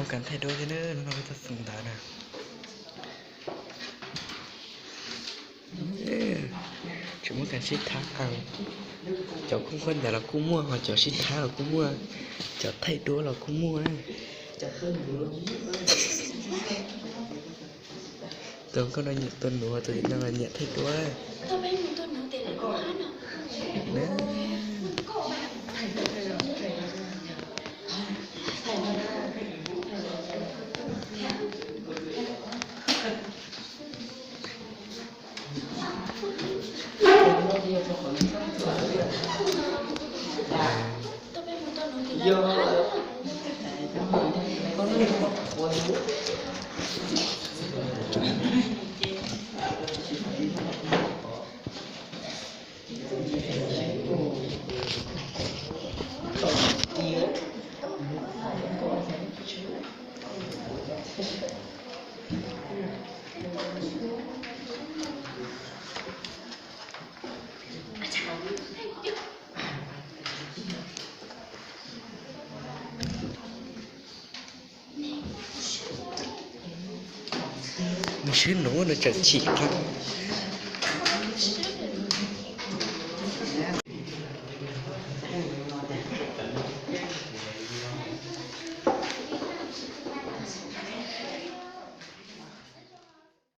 Kas thaij duab thiab na, hnub no peb tuaj xeem ntawv na. Tseem muab kas sib thaij. Cov kub nkuab ntawv los kuj muaj, ho cov sib thaij los kuj muaj, cov thaij duab los kuj muaj na. Tus nkauj no nyiam tua nuv, tus tim no los nyiam thaij duab. Nws swb nuv nws tseem chim qhov.